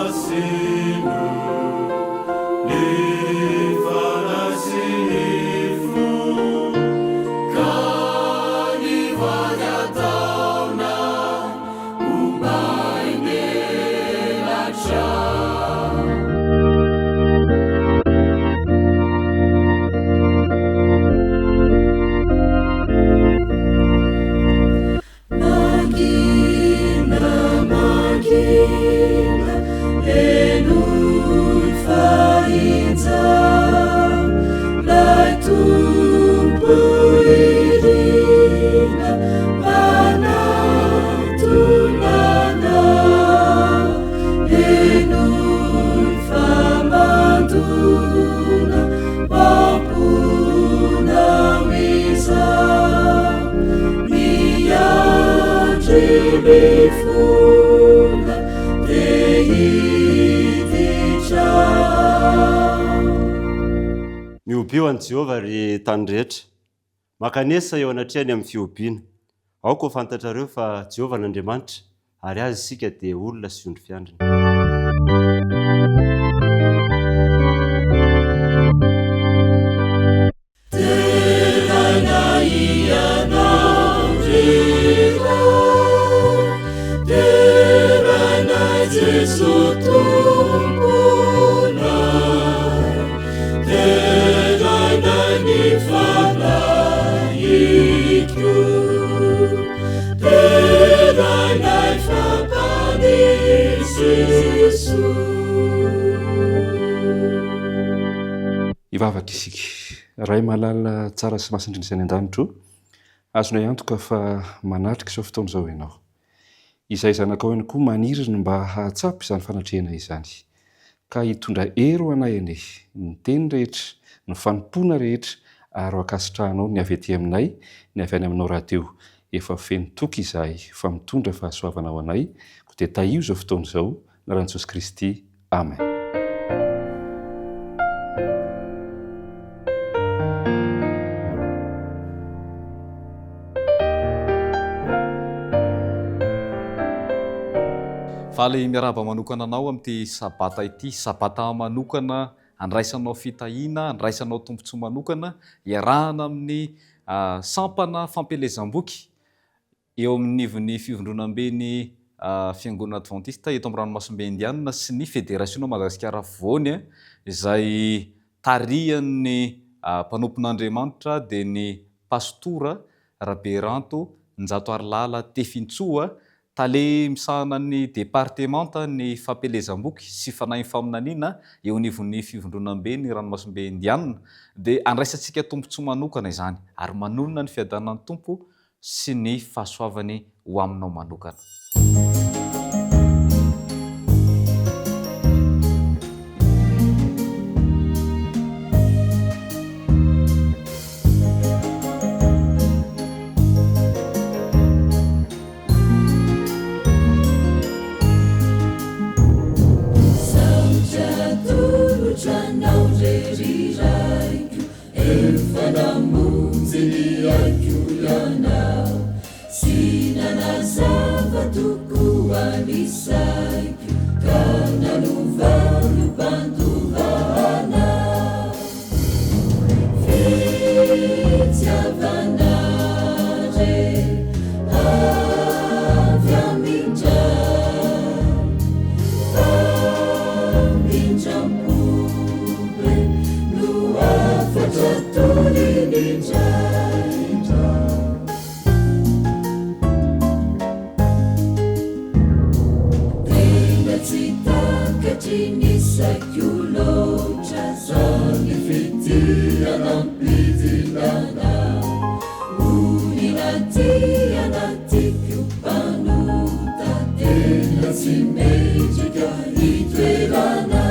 Masino ny fanahy sy ny fo ka ny vady ataonay ho main'elatra. Mangina, mangina, henoy fa injao 'Lay Tompo irina manatona anao. Henoy fa mandona Am-ponao izao, miandry mifona te hiditra ao. Mihobio an'i Jehovah, ry tany rehetra. Mankanesa eo anatrehany amin'ny fihobiana. Aoka ho fantatrareo fa Jehovah no Andriamanitra, ary Azy isika dia olona sy ondry fiandriny. Deraina Ianao ry Ray, deraina Jeso Tomponay, deraina ny Fanahiko. Derainay fa mpanisy Jesoa. Hivavaka isika. Ray malala tsara sy masina indrindra izay any an-danitra o, azonay antoka fa manatrika izao fotoana izao Ianao. Izahay zanakao ihany koa maniry ny mba hahatsapa izany fanatrehana izany. Ka hitondra hery ho anay anie ny teny rehetra, ny fanompoana rehetra ary ho ankasitrahanao ny avy aty aminay, ny avy any aminao rahateo. Efa feno toky izahay fa mitondra fahasoavana ho anay, koa dia tahio izao fotoana izao, anaran'i Jesosy Kristy. Amen. Faly miarahaba manokana anao amin'ity sabata ity, sabata manokana andraisanao fitahiana, andraisanao tombontsoa manokana, iarahana amin'ny sampana fampielezam-boky eo amin'nivon'ny Fivondronamben'ny Fiangonana Advantista eto amin'ny Ranomasimbe Indianina sy ny Federasiona Madagasikara Afovoany izay tarihan'ny mpanompon'Andriamanitra dia ny Pastora Raberanto Njatoarilala Tefintsoa Tale misahana ny Departemanta ny Fampielezam-boky sy Fanahin'ny Faminaniana eo anivon'ny Fivondronamben'ny Ranomasimbe Indianina dia andraisantsika tombontsoa manokana izany ary manonona ny fiadanan'ny Tompo sy ny fahasoavany ho aminao manokana. Saotra atolotra anao re ry Raiko Efa namonjy ny aiko Ianao Sy nanazava tokoa ny saiko Ka nanova ho mpandova anao Fitiavana re avy amin-dRay Famindram-po be no hafatra toriny indraindray. Tena tsy takatry ny saiko loatra zany fitia nampidina anah Olona tia na tiako mpanota tena tsy mendrika hitoerana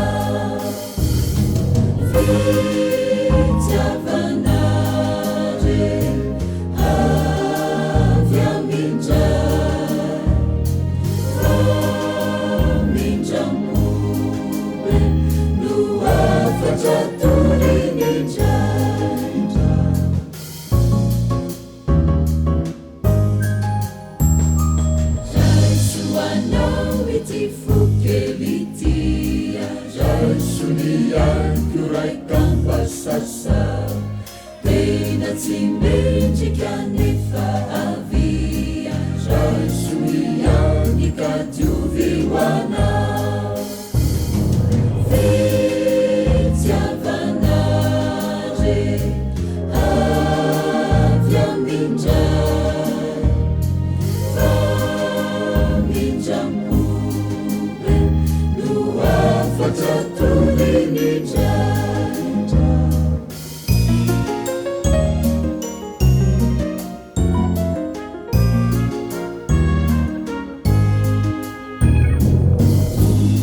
Fitiavana re avy amin-dRay Famindram-po be no hafatra toriny indraindray. Raiso anao ity fo kely ity. tsy mendrika nefa avia raiso ihany ka diovy ho anao. Fitiavana re avy amin-dRay, famindram-po be no hafatra toriny indraindra.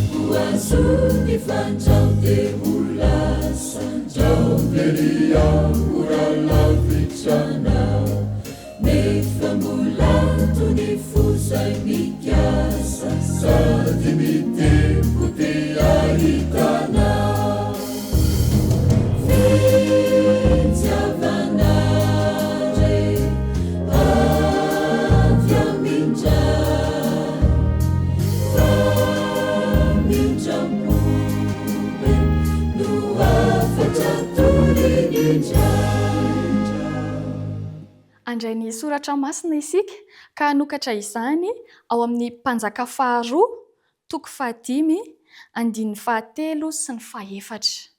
Tompo azony fandrao dia ho lasa ndrao very aho raha lavitra anao nefa mbola tony fo zay mikasa sady mitempo te hahita anao Fitiavana re avy amin-dRay Famindram-po be no hafatra toriny indraindra. Handray ny soratra masina isika ka hanokatra izany ao amin'ny Mpanjaka faharoa toko fahadimy, andininy fahatelo sy ny fahefatra.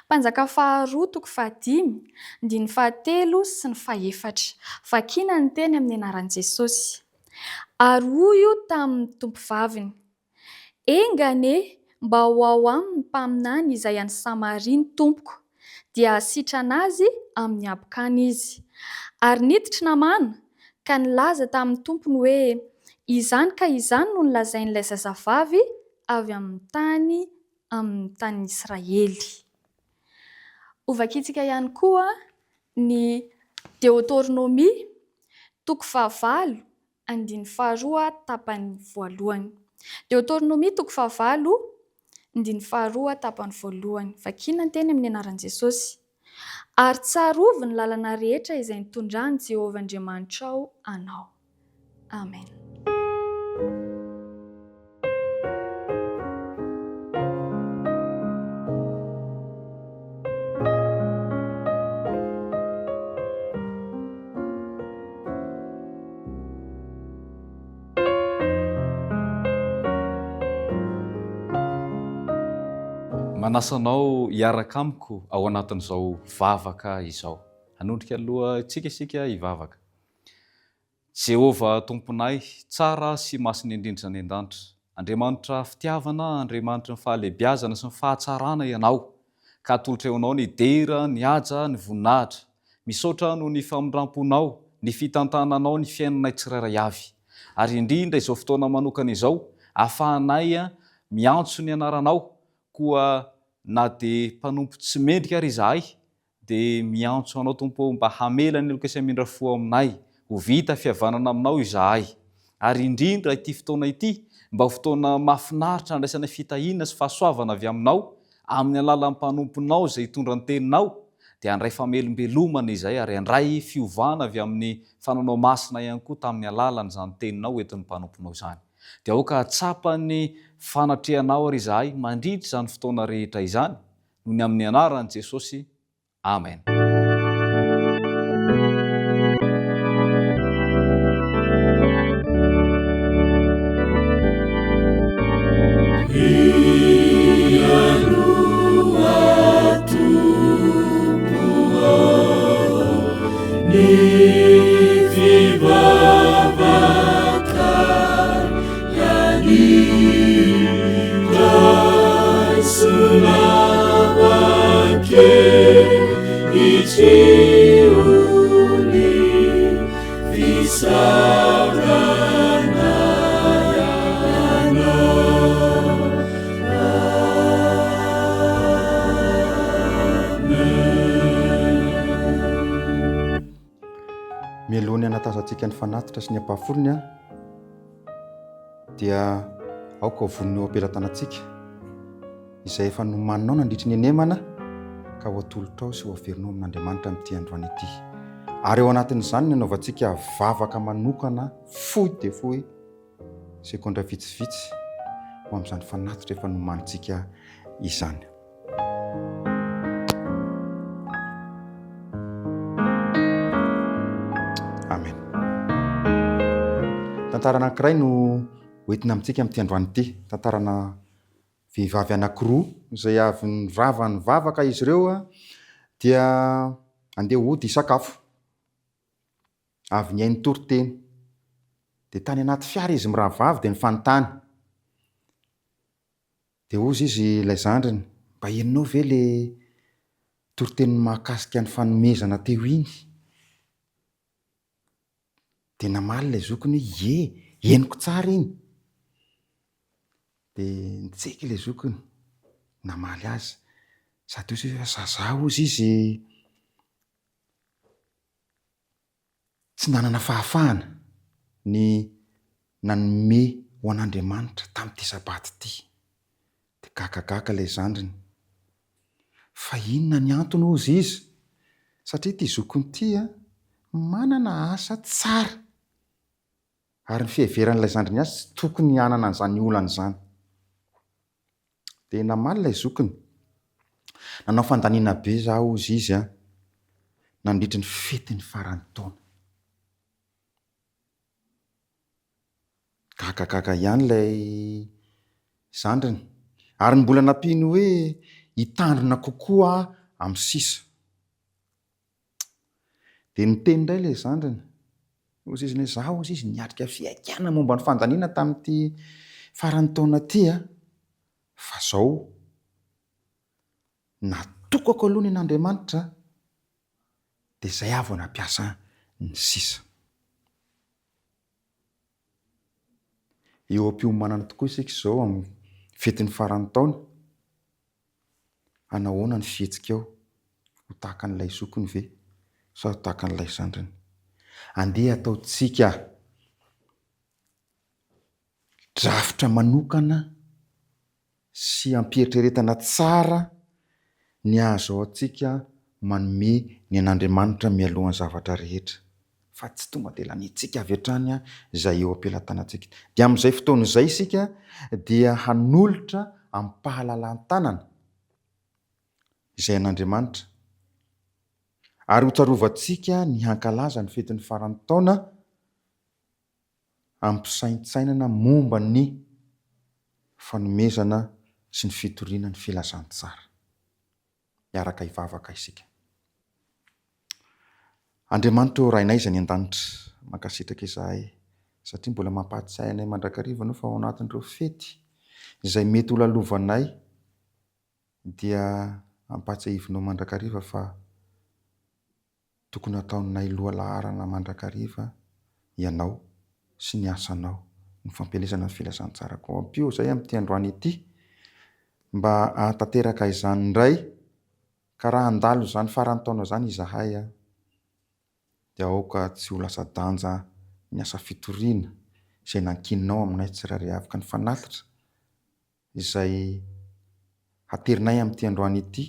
Mpanjaka faharoa toko fahadimy, andininy fahatelo sy ny fahefatra. Vakina ny teny amin'ny anaran'i Jesosy. Ary hoy io tamin'ny tompovaviny, Enga anie mba ho ao aminy ny mpaminany izay any Samaria ny tompoko, dia hahasitrana azy amin'ny habokany izy. Ary niditra Namàna, ka nilaza tamin'ny tompony hoe, Izany ka izany no nolazain'ilay zazavavy avy amin'ny tany amin'ny tanin'i Israely. Hovakintsika ihany koa ny Deotornomia, toko fahavalo, andininy faharoa tapany voalohany. Deotornomia toko fahavalo, andininy faharoa tapany voalohany. Vakina ny teny amin'ny anaran'i Jesosy. Ary tsarovy ny lalana rehetra izay nitondran'i Jehovah Andriamanitrao anao. Amen. Manasa anao hiaraka amiko ao anatin'izao vavaka izao. Hanondrika aloha antsika isika hivavaka. Jehovah Tomponay, tsara sy masina indrindra any an-danitra. Andriamanitra fitiavana, Andriamanitry ny fahalehibiazana sy ny fahatsarana Ianao, ka atolotra eo Anao ny dera, ny haja, ny voninahitra. Misaotra noho ny famindram-ponao, ny fitantananao ny fiainanay tsirairay avy. Ary indrindra izao fotoana manokana izao, ahafahanay miantso ny anaranao, koa na dia mpanompo tsy mendrika ary izahay, dia miantso Anao Tompo ô mba hamela ny heloka sy hamindra fo aminay, ho vita fihavanana Aminao izahay. Ary indrindra ity fotoana ity mba ho fotoana mahafinaritra handraisanay fitahiana sy fahasoavana avy Aminao, amin'ny alalan'ny mpanomponao izay hitondra ny Teninao, dia handray famelombelomana izahay ary handray fiovana avy amin'ny Fananao Masina ihany koa tamin'ny alalan'izany Teninao entin'ny mpanomponao izany. Dia aoka hahatsapa ny fanatrehanao ary izahay mandritra izany fotoana rehetra izany, Noho ny amin'ny anaran'i Jesosy, Amen. Mialoha ny hanatazantsika ny fanatitra sy ny ampahafolony dia aoka ho vonona eo am-pelatanantsika izay efa nomaninao nandritry ny henemana ka ho atolotrao sy ho averinao amin'Andriamanitra amin'ity androany ity. Ary ao anatin'izany ny anaovantsika vavaka manokana fohy dia fohy, segondra vitsivitsy, ho amin'izany fanatitra efa nomanintsika izany. Tantara anankiray no hoentina amintsika amin'ity androany ity. Tantarana vehivavy anankiroa izay avy nirava nivavaka izy ireo dia andeha hody hisakafo. Avy nihaino toriteny. Dia tany anaty fiara izy mirahavavy dia nifanontany. Dia hozy izy ilay zandriny, mba henonao ve le toriteny mahakasika ny fanomezana teo iny? Dia namaly ilay zokiny hoe, ie, henoko tsara iny. Dia nitsiky ilay zokiny, namaly azy. Sady hozy izy hoe, zazah hozy izy tsy nanana fahafahana ny nanome ho an'Andriamanitra tamin'ity Sabata ity. Dia gagagaga ilay zandriny. Fa inona ny antony hozy izy? Satria ity zokiny ity manana asa tsara. Ary ny fiheveran'ilay zandriny azy tsy tokony hanana an'izany olana izany. Dia namaly ilay zokiny, Nanao fandaniana be izaho, hozy izy, nandritry ny fetin'ny faran'ny taona. Gagagaga ihany ilay zandriny, ary mbola nampiany hoe hitandrina kokoa aho amin'ny sisa. Dia niteny indray ilay zandriny, hozy izy hoe izaho hozy izy niatrika fihaikana momba ny fandaniana tamin'ity faran'ny taona ity an, fa izao natokako aloha ny an'Andriamanitra dia izay aho vao nampiasa ny sisa. Eo am-piomanana tokoa isika izao amin'ny fetin'ny faran'ny taona. Hanahoana ny fihetsikao? Ho tahaka an'ilay zokiny ve sa ho tahaka an'ilay zandriny? Andeha hataontsika drafitra manokana sy ampiheritreretana tsara ny hahazoantsika manome ny an'Andriamanitra mialohan'ny zavatra rehetra, fa tsy tonga dia laniantsika avy hatrany izay eo am-pelatanantsika. Dia amin'izay fotoana izay isika dia hanolotra amim-pahalalan-tanana izay an'Andriamanitra, ary hotsarovantsika ny hankalaza ny fetin'ny faran'ny taona amim-pisaintsainana momba ny fanomezana sy ny fitoriana ny filazantsara. Miaraka hivavaka isika. Andriamanitra ô Rainay izay any an-danitra, mankasitraka izahay satria mbola mampahatsiahy anay mandrakariva Ianao fa ao anatin'ireo fety izay mety ho lalovanay dia ampahatsiahivinao mandrakariva fa Tokony hataonay lohalaharana mandrakariva Ianao sy ny asanao, ny fampielezana ny filazantsara. Koa ampio izahay amin'ity androany ity mba hahatanteraka izany indray, ka raha handalo izany faran'ny taona izany izahay, dia aoka tsy ho lasa-danja ny asa fitoriana izay nankininao aminay tsirairay avy, ka ny fanatitra izay haterinay amin'ity androany ity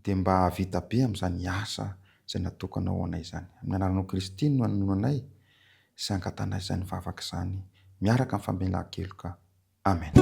dia mba hahavita be amin'izany asa izay natokanao ho anay izany. Amin'ny anaranao Kristy no anononanay sy angatanay izany vavaka izany miaraka amin'ny famelan-keloka. Amen.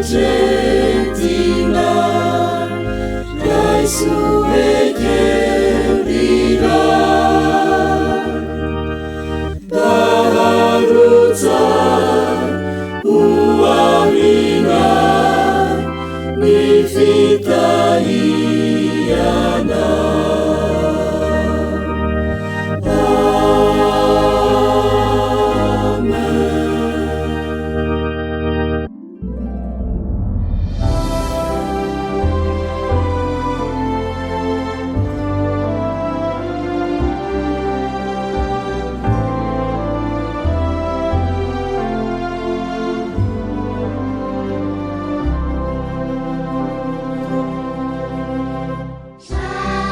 Eritreretina, raiso ekeo ry Ray. Mba harotsany ho aminay ny fitahianao.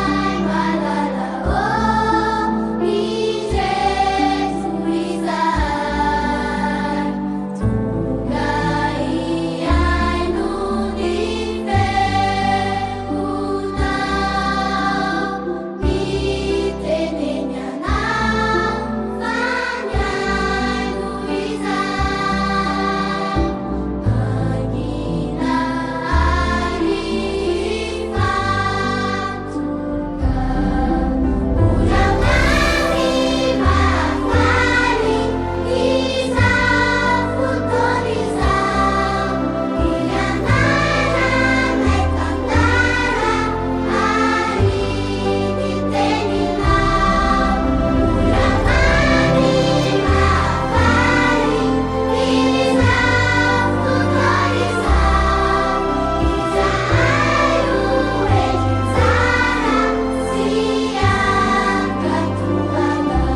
Ray malala ô, indreto izahay, tonga hihaino ny feonao. Mitenena anay fa mihaino izahay, mangina ary hifantoka. Mbola mamy mahafaly izao fotoana izao, hianaranay tantara ary ny teninao. Mbola mamy mahafaly izao fotoana izao, izahay ho hendry tsara sy hankatò anao. Amen.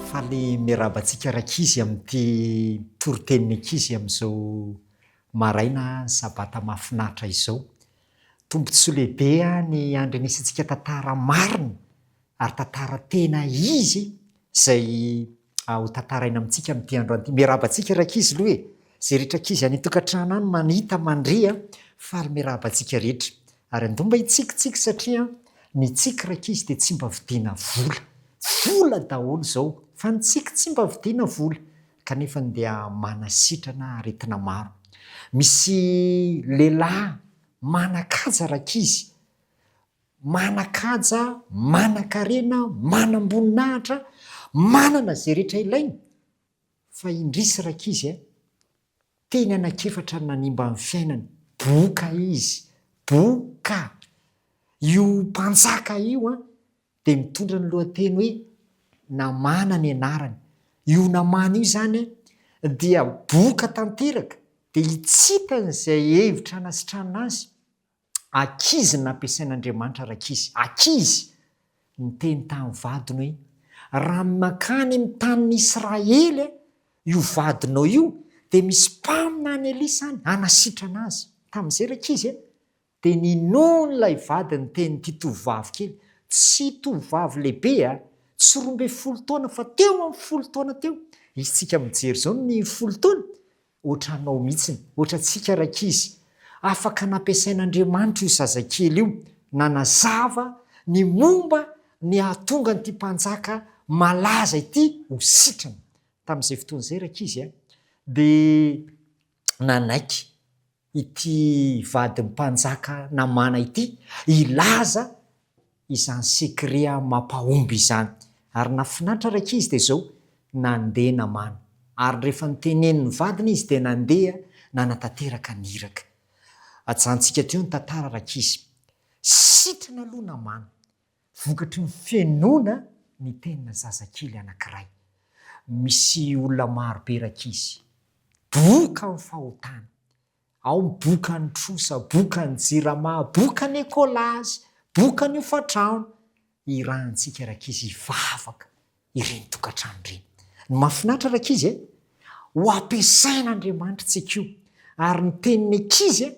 Faly miarahaba antsika rankizy amin'ity toritenin'ny ankizy amin'izao maraina sabata mahafinaritra izao. Tombontsoa lehibe ny handrenesantsika tantara marina ary tantara tena izy izay ho tantaraina amintsika amin'ity androany ity. Miarahaba antsika rankizy aloha e! Izay rehetra ankizy any an-tokantrano any manita, mandre a! Faly miarahaba antsika rehetra. Ary andao mba hitsikitsiky satria ny tsiky rankizy dia tsy mba vidiana vola. Vola daholo izao fa ny tsiky tsy mba vidiana vola kanefa dia manasitrana aretina maro. Misy lehilahy manan-kaja rankizy manan-kaja, manan-karena, manam-boninahitra, manana izay rehetra ilainy, fa indrisy rankizy a, teny anakefatra no nanimba ny fiainany, boka izy, boka! Io mpanjaka io an, dia mitondra ny lohateny hoe Namàna ny anarany, io Namàna io izany an, dia boka tanteraka, dia tsy hitany izay hevitra hanasitranana azy, Ankizy no nampiasain'Andriamanitra rankizy. Ankizy! Niteny tamin'ny vadiny hoe, Raha mankany amin'ny tanin'i Israely io vadinao io, dia misy mpaminany Elisa any hanasitrana azy. Tamin'izay rankizy dia ninoan'ilay vadiny ny tenin'ity tovovavy kely. Tsy tovovavy lehibe, tsy 12 taona fa teo amin'ny folo taona teo. Isika mijery izao ny folo taona, Ohatranao mihitsiny, ohatrantsika rankizy. Afaka nampiasain'Andriamanitra io zazakely io nanazava ny momba ny hahatonga an'ity mpanjaka malaza ity ho sitrana. Tamin'izay fotoana izay rankizy a, dia nanaiky ity vadin'ny mpanjaka Namàna ity hilaza izany secret mampahomby izany. Ary nahafinaritra rankizy dia izao, nandeha Namàna. Ary rehefa notenenin'ny vadiny izy dia nandeha nanatanteraka ny iraka. Ajanontsika teo ny tantara rankizy. Sitrana aloha Namàna, vokatry ny finoana ny tenina zazakely anankiray. Misy olona maro be rankizy, boka amin'ny fahotana. Ao ny bokan'ny trosa, bokan'ny jirama, bokan'ny ekolazy, bokan'ny hofantrano. Irahantsika rankizy hivavaka ireny tokantrano ireny. Ny mahafinaritra rankizy e, ho ampiasain'Andriamanitra tsika io. Ary ny tenin'ny ankizy e,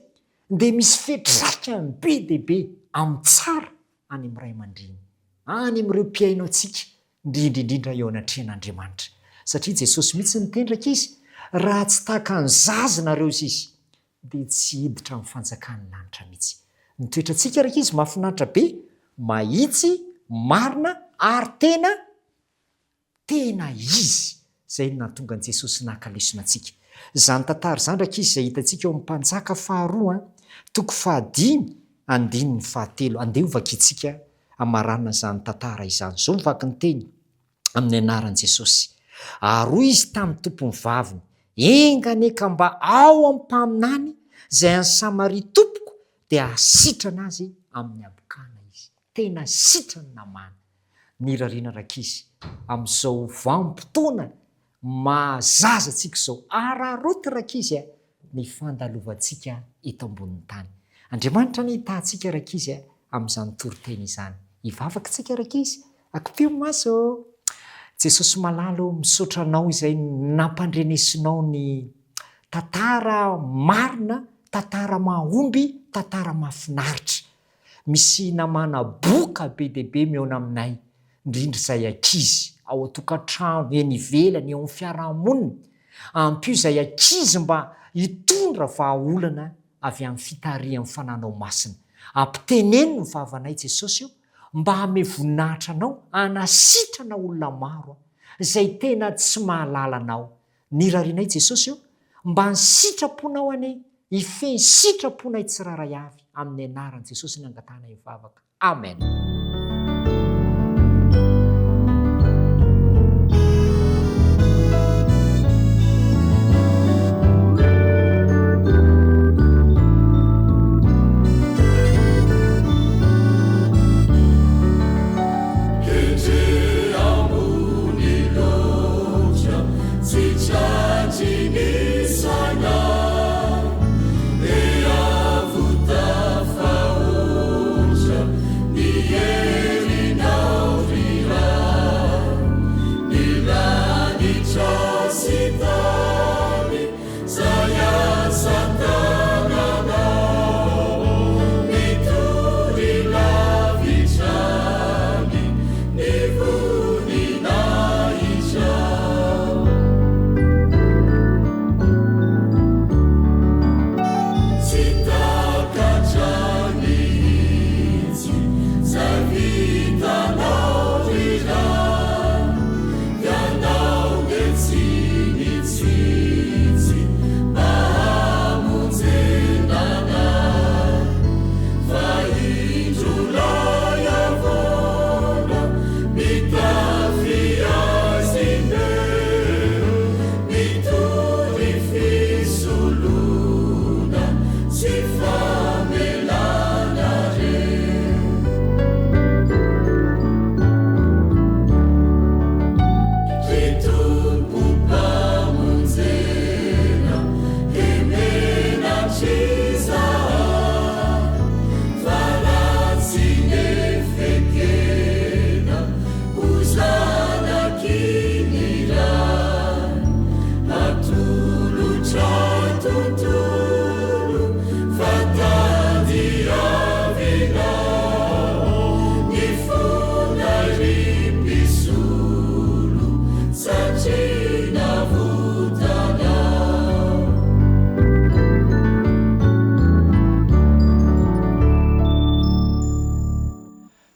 dia misy fiantraikany be dia be amin'ny tsara any amin'ny ray aman-dreny, any amin'ireo mpihaino antsika, indrindra indrindra eo anatrehan'Andriamanitra. Satria Jesosy mihitsy niteny rankizy, raha tsy tahaka ny zaza nareo izy, dia tsy hiditra amin'ny fanjakan'ny lanitra mihitsy. Ny toetrantsika rankizy mahafinaritra be, mahitsy, marina ary tena tena izy. Izay no nahatonga an'i Jesosy naka lesona antsika. Izany tantara izany rankizy izay hitantsika ao amin'ny Mpanjaka faharoa toko fahadimy andininy fahatelo. Andeha ho vakintsika hamaranana izany tantara izany. Izao no vaky ny teny amin'ny anaran'i Jesosy. Ary hoy izy tamin'ny tompony vaviny, Enga anie ka mba ao amin'ny mpaminany izay any Samaria tompoko dia hahasitrana azy amin'ny habokana izy. Tena sitrany Namàna. Nirariana rankizy amin'izao vanim-potoana maha zaza antsika izao. Araraoty rankizy a! ny fandalovantsika eto ambonin'ny tany. Andriamanitra anie hitaha antsika rankizy a! amin'izany toriteny izany. Hivavaka isika rankizy. Akipio ny maso ô! Jesosy malala ô, misaotra Anao izay nampandrenesinao ny tantara marina, tantara mahomby, tantara mahafinaritra. Misy namana boka be dia be mihaona aminay, indrindra izay ankizy, ao an-tokantrano, eny ivelany, eo amin'ny fiarahamonina. Ampio izay ankizy mba hitondra vahaolana avy amin'ny fitarihan'ny Fananao Masina. Ampiteneno ny vavanay Jesosy ô, mba hanome voninahitra Anao, hanasitrana olona maro izay tena tsy mahalala Anao. Nirarianay Jesosy ô, mba ny sitraponao anie hifehy ny sitraponay tsirairay avy, amin'ny anaran'i Jesosy ny angatahanay mivavaka. Amen.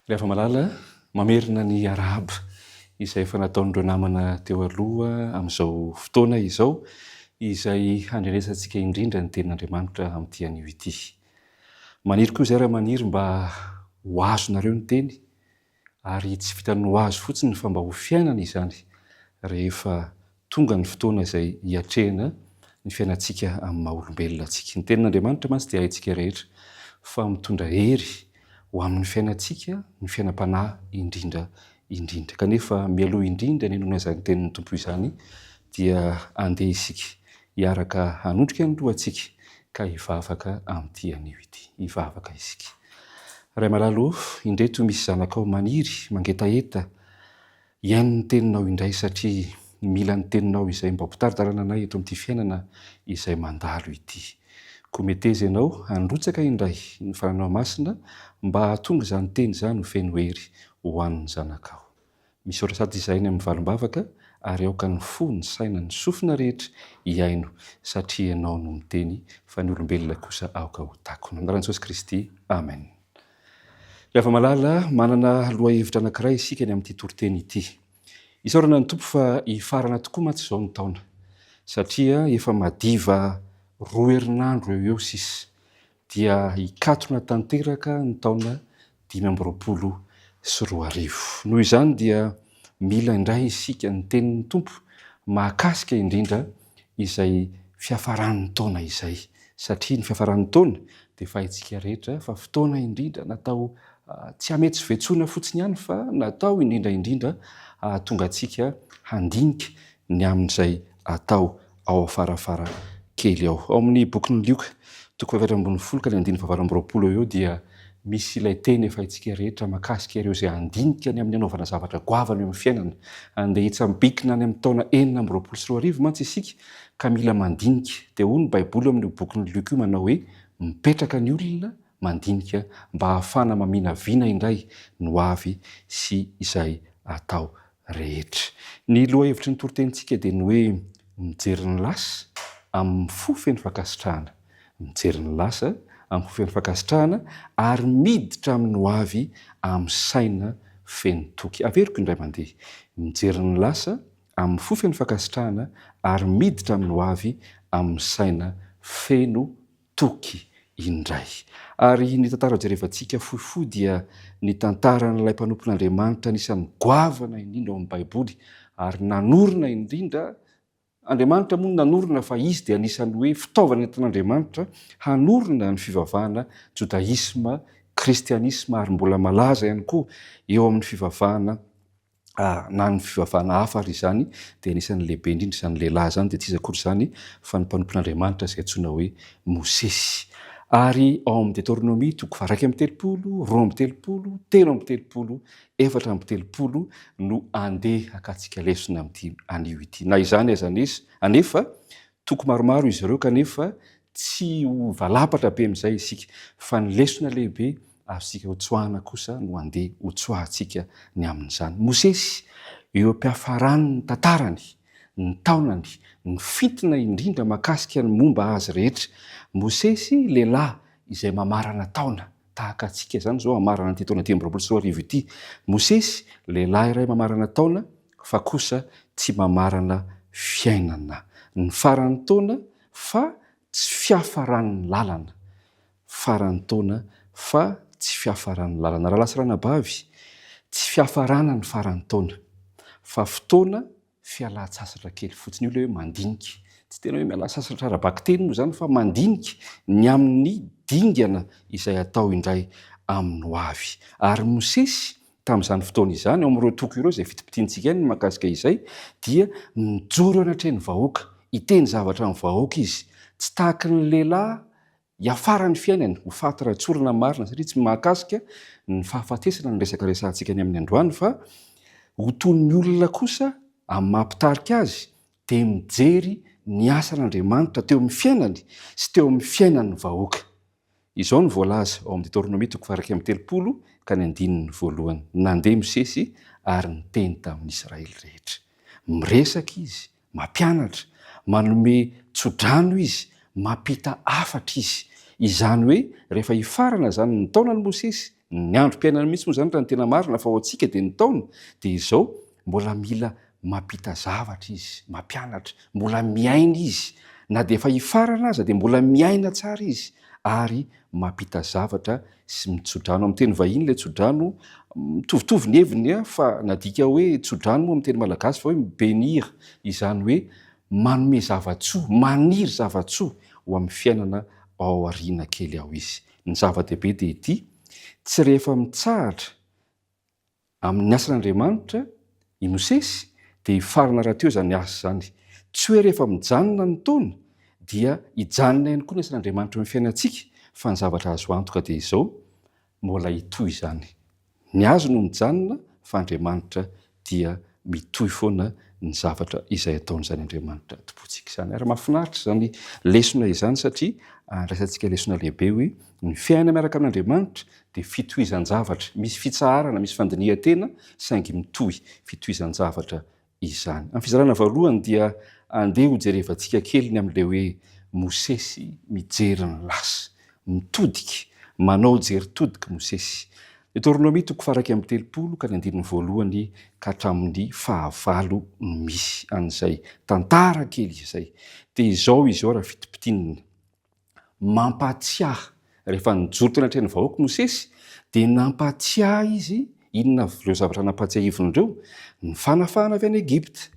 Ry hava-malala, mamerina ny arahaba izay efa nataon'ireo namana teo aloha amin'izao fotoana izao, izay handrenesantsika indrindra ny Tenin'Andriamanitra amin'ity anio ity. Maniry koa izahay raha maniry mba ho azonareo ny Teny, ary tsy vitan'ny ho azo fotsiny fa mba ho fiainana izany rehefa tonga ny fotoana izay hiatrehina ny fiainantsika amin'ny maha olombelona antsika. Ny tenin'Andriamanitra mantsy dia haintsika rehetra fa mitondra hery ho amin'ny fiainantsika, ny fiainam-panahy indrindra indrindra. Kanefa mialoha indrindra ny hinoana izany tenin'ny Tompo izany dia andeha isika hiaraka hanondrika ny lohantsika ka hivavaka amin'ity anio ity. Hivavaka isika. Ray malala o, indreto misy zanakao maniry, mangetaheta hihaino ny teninao indray satria mila ny teninao izay mba ho mpitari-dalana anay eto amin'ity fiainana izay mandalo ity. Koa meteza ianao handrotsaka indray ny fananao masina mba hahatonga izany teny izany ho feno hery ho an'ny zanakao. Misaotra sady izahay ny amin'ny valim-bavaka ary aoka ny fo, ny saina, ny sofina rehetra hihaino satria Ianao no miteny fa ny olombelona kosa aoka ho takona. Amin'ny anaran'i Jesosy Kristy, Amen. Ry hava-malala, manana lohahevitra anankiray isika ny amin'ity toriteny ity. Isaorana ny Tompo fa hifarana tokoa mantsy izao ny taona, satria efa madiva roa herinandro eo ho eo sisa dia hikatona tanteraka ny taona 2025. Noho izany dia mila indray isika ny tenin'ny Tompo mahakasika indrindra izay fiafaran'ny taona izay, satria ny fiafaran'ny taona dia efa haintsika rehetra fa fotoana indrindra natao tsy hametsovetsoina fotsiny ihany fa natao indrindra indrindra hahatonga antsika handinika ny amin'izay atao ao afarafara kely ao. Ao amin'ny bokin'i Lioka, toko fahaefatra ambinifolo ka ny andininy fahavalo amby 20 eo dia misy ilay teny efa haintsika rehetra mahakasika ireo izay handinika ny amin'ny hanaovana zavatra goavana eo amin'ny fiainana. Handeha hitsambikina any amin'ny taona 2026 mantsy isika ka mila mandinika. Dia hoy ny Baiboly ao amin'io bokin'i Lioka io manao hoe, Mipetraka ny olona mandinika mba hahafahana maminavina indray ny ho avy sy izay atao rehetra. Ny lohahevitry ny toritenintsika dia ny hoe mijery ny lasa amin'ny fo feno fankasitrahana. Mijery ny lasa amin'ny fo feno fankasitrahana ary miditra amin'ny ho avy amin'ny saina feno toky. Averiko indray mandeha. Mijery ny lasa amin'ny fo feno fankasitrahana ary miditra amin'ny ho avy amin'ny saina feno toky indray. Ary ny tantara jerevantsika fohifohy dia ny tantaran'ilay mpanompon'Andriamanitra anisan'ny goavana indrindra ao amin'ny Baiboly ary nanorina indrindra, Andriamanitra moa no nanorina fa izy dia anisan'ny hoe fitaovana entin'Andriamanitra hanorina ny fivavahana jodaisma, kristianisma ary mbola malaza ihany koa eo amin'ny fivavahana na ny fivavahana hafa ary izany dia anisan'ny lehibe indrindra izany lehilahy izany dia tsy iza akory izany fa ny mpanompon'Andriamanitra izay antsoina hoe Mosesy. Ary ao amin'ny Deteronomia toko faha 31, 32, 33, 34 no andeha hakantsika lesona amin'ity anio ity. Na izany aza anefa toko maromaro izy ireo kanefa tsy ho valapatra be amin'izay isika fa ny lesona lehibe azontsika hotsoahana kosa no andeha hotsoahantsika ny amin'izany. Mosesy, eo am-piafaran'ny tantarany, ny taonany, ny fintina indrindra mahakasika ny momba azy rehetra. Mosesy, lehilahy izay mamarana taona, tahaka antsika izany izao hamarana ity taona 2025 ity. Mosesy, lehilahy iray mamarana taona, fa kosa tsy mamarana fiainana. Ny faran'ny taona fa tsy fiafaran'ny lalana. Faran'ny taona fa tsy fiafaran'ny lalana. Rahalahy sy ranabavy, tsy fiafarana ny faran'ny taona fa fotoana fialan-tsasatra kely fotsiny. Io ilay hoe mandinika. Tsy tena hoe miala sasatra ara-bakiteny moa izany fa mandinika ny amin'ny dingana izay atao indray amin'ny ho avy. Ary Mosesy tamin'izany fotoana izany, ao amin'ireo toko ireo izay fitipitiantsika ihany ny mahakasika izay, dia mijoro eo anatrehan'ny vahoaka, hiteny zavatra amin'ny vahoaka izy. Tsy tahaky ny lehilahy hiafara ny fiainany, ho faty raha tsorina marina, satria tsy mahakasika ny fahafatesana ny resaka resahantsika ny amin'ny androany, fa ho toy ny olona kosa amin'ny maha mpitarika azy, dia mijery ny asan'Andriamanitra teo amin'ny fiainany sy teo amin'ny fiainan'ny vahoaka. Izao no voalaza ao amin'ny Deteronomia toko faha-31 ka ny andininy voalohany, Nandeha Mosesy ary niteny tamin'ny Israely rehetra. Miresaka izy, mampianatra, manome tsodrano izy, mampita hafatra izy. Izany hoe rehefa hifarana izany ny taonan'i Mosesy, ny androm-piainany mihitsy moa izany raha ny tena marina fa ho antsika dia ny taona, dia izao, mbola mila mampita zavatra izy, mampianatra, mbola miaina izy, na dia efa hifarana aza dia mbola miaina tsara izy ary mampita zavatra sy mitsodrano. Amin'ny teny vahiny ilay tsodrano, mitovitovy ny heviny fa nadika hoe tsodrano moa amin'ny teny malagasy fa hoe mi-benir, izany hoe manome zava-tsoa, maniry zava-tsoa ho amin'ny fiainana ao aoriana kely ao izy. Ny zava-dehibe dia ity, tsy rehefa mitsahatra Amin'ny asan'Andriamanitra i Mosesy dia hifarana rahateo izany asa izany. Tsy hoe rehefa mijanona ny taona dia hijanona ihany koa ny asan'Andriamanitra eo amin'ny fiainantsika fa ny zavatra azo antoka dia izao, mbola hitohy izany. Ny azy no mijanona fa Andriamanitra dia mitohy foana ny zavatra izay ataon'izany Andriamanitra tompontsika izany. Ary mahafinaritra izany lesona izany satria andraisantsika lesona lehibe hoe ny fiainana miaraka amin'Andriamanitra dia fitohizan-javatra. Misy fitsaharana, misy fandinihan-tena saingy mitohy fitohizan-javatra izany. Amin'ny fizarana voalohany dia andeha hojerevantsika kely ny amin'ilay hoe Mosesy mijery ny lasa. Mitodika, manao jery todika Mosesy. Deoteronomia toko faha-31 ka ny andininy voalohany ka hatramin'ny fahavalo no misy an'izay tantara kely izay. Dia izao izy eo raha fintimpitinina. Mampahatsiahy, rehefa nijoro teo anatrehan'ny vahoaka Mosesy dia nampahatsiahy izy, inona avy ireo zavatra nampahatsiahiviny ireo? Ny fanafahana avy any Egypta,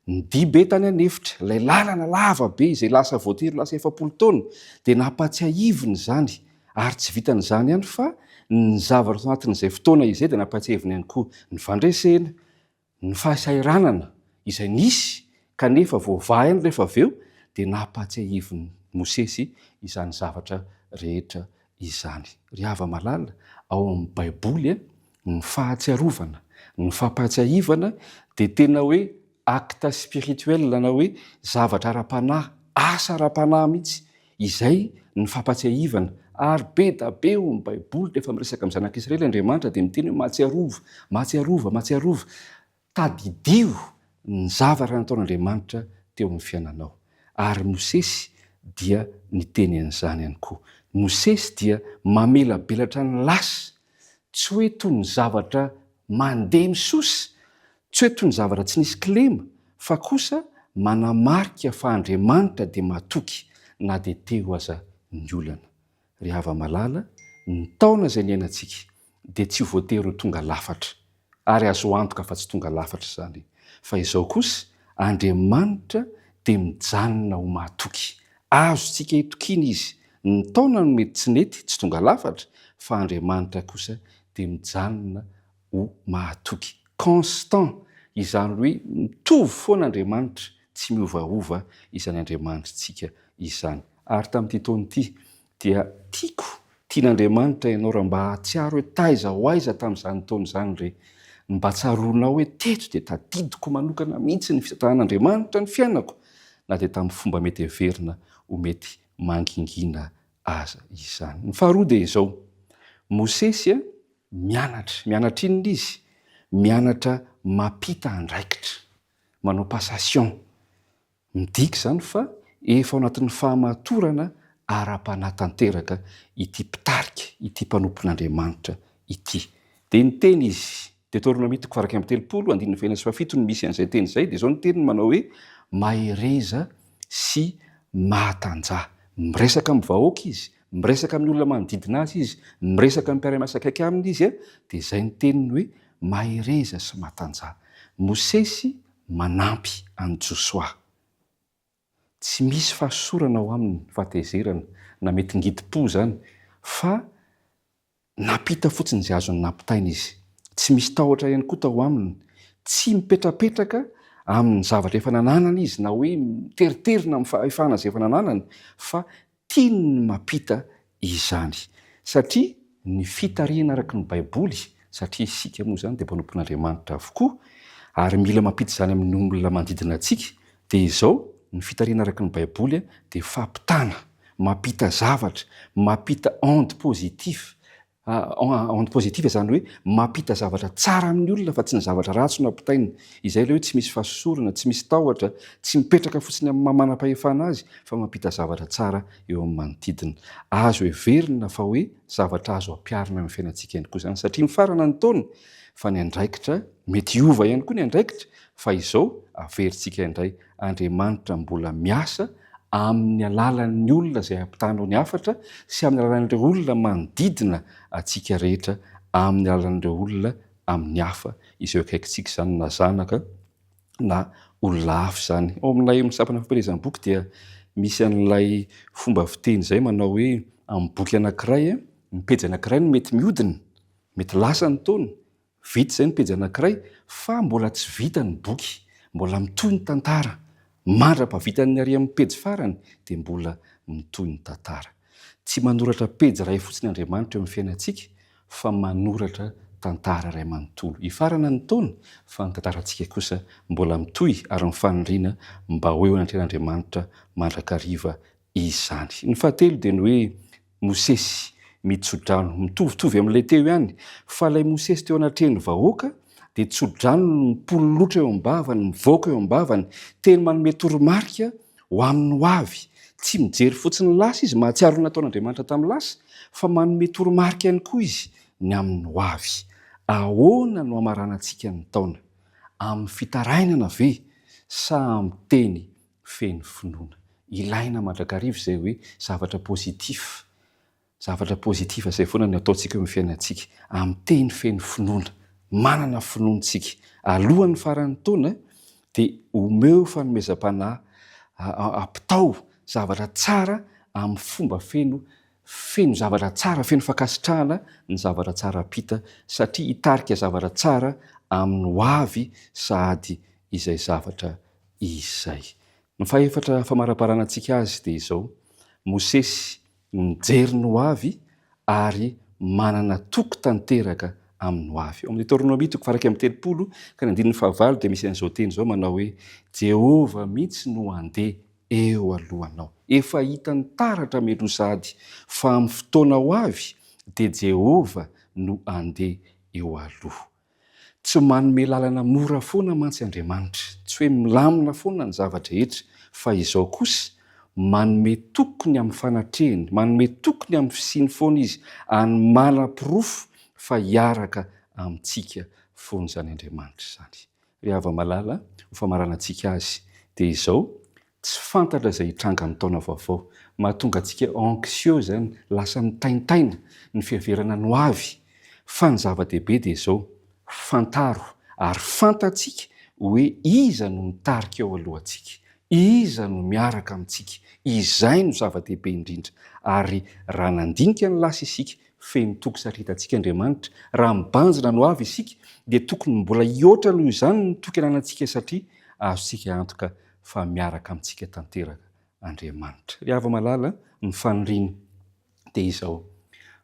ny dibe tany an'efitra, ilay lalana lava be izay lasa voatery lasa 40 taona, dia nampahatsiahiviny izany, ary tsy vitan'izany ihany fa ny zavatra tao anatin'izay fotoana izay dia nampahatsiahiviny ihany koa ny fandresena, Ny fahasahiranana izay nisy kanefa voavaha ihany rehefa avy eo dia nampahatsiahivin'i Mosesy izany zavatra rehetra izany. Ry hava-malala, ao amin'ny Baiboly, ny fahatsiarovana, ny fampahatsiahivana dia tena hoe acte spirituel na hoe zavatra ara-panahy, asa ara-panahy mihitsy Izay ny fampatsiahivana. Ary be da be ao amin'ny Baiboly rehefa miresaka amin'ny zanak'Israely Andriamanitra dia miteny hoe mahatsiarova, mahatsiarova, mahatsiarova. Tadidio ny zavatra nataon'Andriamanitra teo amin'ny fiainanao. Ary Mosesy dia niteny an'izany ihany koa. Mosesy dia mamelabelatra ny lasa, tsy hoe toy ny zavatra mandeha misosa, Tsy hoe toy ny zavatra tsy nisy kilema, fa kosa manamarika fa Andriamanitra dia matoky na dia teo aza ny olana. Ry hava-malala, ny taona izay niainantsika dia tsy voatery ho tonga lafatra, ary azo antoka fa tsy tonga lafatra izany. Fa izao kosa, Andriamanitra dia mijanona ho mahatoky. Azontsika itokiana Izy. Ny taona no mety tsy nety, tsy tonga lafatra, fa Andriamanitra kosa dia mijanona ho mahatoky, constant, izany hoe mitovy foana Andriamanitra, tsy miovaova izany Andriamanitritsika izany. Ary tamin'ity taona ity dia tiako, tian'Andriamanitra ianao raha mba hahatsiaro hoe taiza ho aiza tamin'izany taona izany re, ny mba tsaroanao hoe teto dia tadidiko manokana mihitsy ny fitantanan'Andriamanitra ny fiainako na dia tamin'ny fomba mety heverina ho mety mangingina aza izany. Ny faharoa dia izao, Mosesy Mianatra. Mianatra inona izy? Mianatra mampita andraikitra. Manao passation. Midika izany fa efa ao anatin'ny fahamatorana ara-panahy tanteraka ity mpitarika, ity mpanompon'Andriamanitra ity. Dia niteny izy, Deoteronomia toko faha 31, andininy fahenina sy fahafito no misy an'izay teny izay, dia izao ny teniny manao hoe, Mahereza sy mahatanjaha. Miresaka amin'ny vahoaka izy, Miresaka amin'ny olona manodidina azy izy, miresaka amin'ny mpiara-miasa akaiky aminy izy, dia izay ny teniny hoe, Mahereza sy matanjaha. Mosesy manampy an'i Josoa. Tsy misy fahasosorana ao aminy, fahatezerana, na mety ngidim-po izany, fa Nampita fotsiny izay azony nampitaina izy. Tsy misy tahotra ihany koa tao aminy. Tsy mipetrapetraka amin'ny zavatra efa nananany izy na hoe miteriterina amin'ny fahefana izay efa nananany fa tiany ny mampita izany. Satria ny fitarihana araka ny Baiboly, satria isika moa izany dia mpanompon'Andriamanitra avokoa ary mila mampita izany amin'ny olona manodidina antsika, dia izao, ny fitarihana araka ny Baiboly dia fampitana. mampita zavatra, mampita onde positif, onde positive izany hoe mampita zavatra tsara amin'ny olona fa tsy ny zavatra ratsy no ampitaina. Izay ilay hoe tsy misy fahasosorana, tsy misy tahotra, tsy mipetraka fotsiny amin'ny maha manam-pahefana azy fa mampita zavatra tsara eo amin'ny manodidina. Azo heverina fa hoe zavatra azo ampiharina amin'ny fiainantsika ihany koa izany satria mifarana ny taona fa ny andraikitra, mety hiova ihany koa ny andraikitra fa izao averintsika indray, Andriamanitra mbola miasa amin'ny alalan'ny olona izay ampitanao ny hafatra sy amin'ny alalan'ireo olona manodidina antsika rehetra, amin'ny alalan'ireo olona amin'ny hafa izay eo akaikintsika izany na zanaka na olona hafa izany. Ao amin'ilay amin'ny sampana fampielezam-boky dia misy an'ilay fomba fiteny izay manao hoe amin'ny boky anankiray, ny pejy anankiray no mety mihodina, mety lasa ny taona, Vita izay ny pejy anankiray fa mbola tsy vita ny boky, mbola mitohy ny tantara. Mandra-pahavitan'ny ary amin'ny pejy farany dia mbola mitohy ny tantara. Tsy manoratra pejy iray fotsiny Andriamanitra eo amin'ny fiainantsika fa manoratra tantara iray manontolo. Hifarana ny taona fa ny tantarantsika kosa mbola mitohy ary ny faniriana mba ho eo anatrehan'Andriamanitra mandrakariva izany. Ny fahatelo dia ny hoe Mosesy mitsodrano. Mitovitovy amin'ilay teo ihany, fa ilay Mosesy teo anatrehan'ny vahoaka dia tsodrano no mipololotra eo am-bavany, mivoaka eo am-bavany, teny manome toromarika ho amin'ny ho avy. Tsy mijery fotsiny ny lasa izy, mahatsiaro ny nataon'Andriamanitra tamin'ny lasa, fa manome toromarika ihany koa izy. ny amin'ny ho avy. Ahoana no hamaranantsika ny taona? Amin'ny fitarainana ve sa amin'ny teny feno finoana? Ilaina mandrakariva izay hoe zavatra positif. Zavatra positif izay foana no ataontsika eo amin'ny fiainantsika. Amin'ny teny feno finoana. Manana finoana isika. Alohan'ny faran'ny taona dia omeo fanomezam-panahy, ampitao zavatra tsara amin'ny fomba feno feno zavatra tsara, feno fankasitrahana ny zavatra tsara ampita satria hitarika zavatra tsara amin'ny ho avy sahady izay zavatra izay. Ny fahefatra famaraparanantsika azy dia izao, Mosesy mijery ny ho avy ary manana toky tanteraka amin'ny ho avy. Ao amin'ny Deoteronomia toko faha 31 ka ny andininy fahavalo dia misy an'izao teny izao manao hoe, Jehovah mihitsy no handeha eo alohanao. Efa hitany taratra mialoha sahady fa amin'ny fotoana ho avy dia Jehovah no handeha eo aloha. Tsy manome lalana mora foana mantsy Andriamanitra. Tsy hoe milamina foana ny zava-drehetra, fa izao kosa, manome toky ny amin'ny fanatrehiny, manome toky ny amin'ny fisiany foana Izy, any manaporofo fa hiaraka amintsika foana izany Andriamanitra izany. Ry hava-malala, ho famaranantsika azy, dia izao, Tsy fantatra izay hitranga amin'ny taona vaovao. Mahatonga antsika anxieux izany, lasa mitaintaina ny fiheverana ny ho avy. Fa ny zava-dehibe dia izao, fantaro ary fantatsika hoe iza no mitarika eo alohantsika, iza no miaraka amintsika. Izay no zava-dehibe indrindra. Ary raha nandinika ny lasa isika, feno toky satria hitantsika Andriamanitra. Raha mibanjina ny ho avy isika, dia tokony mbola hihoatra noho izany ny toky ananantsika satria azontsika antoka fa miaraka amintsika tanteraka Andriamanitra. Ry hava-malala, ny faniriana dia izao,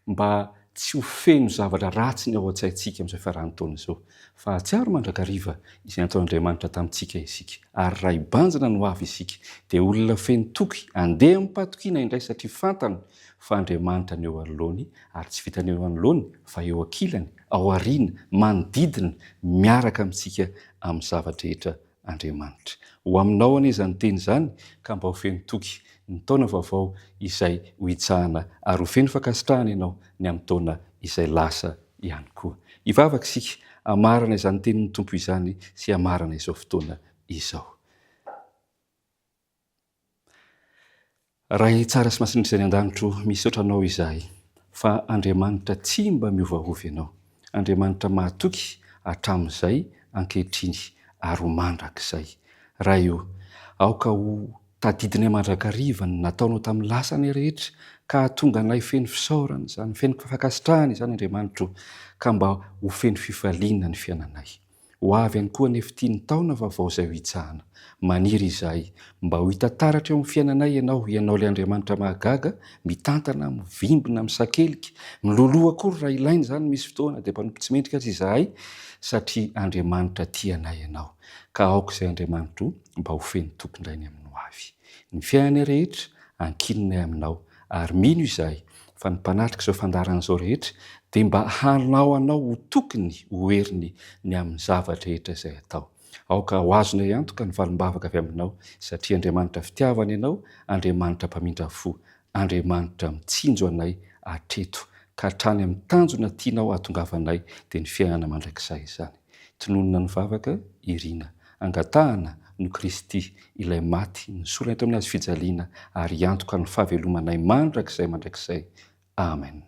mba tsy ho feno zavatra ratsy ny ao an-tsaintsika amin'izao fiarahan'ny taona izao, fa hahatsiaro mandrakariva izay nataon'Andriamanitra tamintsika isika, ary raha hibanjina ny ho avy isika, dia olona feno toky, handeha amim-pahatokiana indray satria fantany fa Andriamanitra no eo anoloany, ary tsy vitan'ny eo anoloany fa eo ankilany, ao aoriana, manodidina, miaraka amintsika amin'ny zava-drehetra Andriamanitra. Ho aminao anie izany teny izany ka mba ho feno toky ny taona vaovao izay ho hitsahana ary ho feno fankasitrahana ianao ny amin'ny taona izay lasa ihany koa. Hivavaka isika hamarana izany tenin'ny Tompo izany sy hamarana izao fotoana izao. Ray tsara sy masin'Izay any an-danitra o, misaotra Anao izahay fa Andriamanitra tsy mba miovaova Ianao. Andriamanitra mahatoky hatramin'izay, ankehitriny ary ho mandrakizay. Ray o, aoka ho tadidinay mandrakariva ny nataonao tamin'ny lasanay rehetra ka hahatonga anay feno fisaorana izany, feno fankasitrahana izany Andriamanitra o, ka mba ho feno fifaliana ny fiainanay. Ho avy ihany koa anefa ity ny taona vaovao izay ho hitsahana. Maniry izahay mba ho hita taratra eo amin'ny fiainanay Ianao, Ianao ilay Andriamanitra mahagaga, mitantana, mivimbina, misakelika, miloloha akory raha ilaina izany misy fotoana dia mpanompo tsy mendrika aza izahay satria Andriamanitra tia anay Ianao. Ka aoka izay Andriamanitro mba ho feno toky indray ny amin'ny ho avy. Ny fiainanay rehetra ankininay Aminao ary mino izahay fa ny mpanatrika izao fandaharana izao rehetra dia mba hanao anao ho tokony ho heriny ny amin'ny zava-drehetra izay atao. Aoka ho azonay antoka ny valim-bavaka avy aminao, satria Andriamanitra fitiavana Ianao, Andriamanitra mpamindra fo, Andriamanitra mitsinjo anay hatreto ka hatrany amin'ny tanjona tianao hahatongavanay dia ny fiainana mandrakizay izany. Tononina ny vavaka, irina. Angatahana no Kristy, ilay maty, nisorona eto amin'ny hazo fijaliana ary hiantoka ny fahavelomanay mandrakizay mandrakizay. Amen.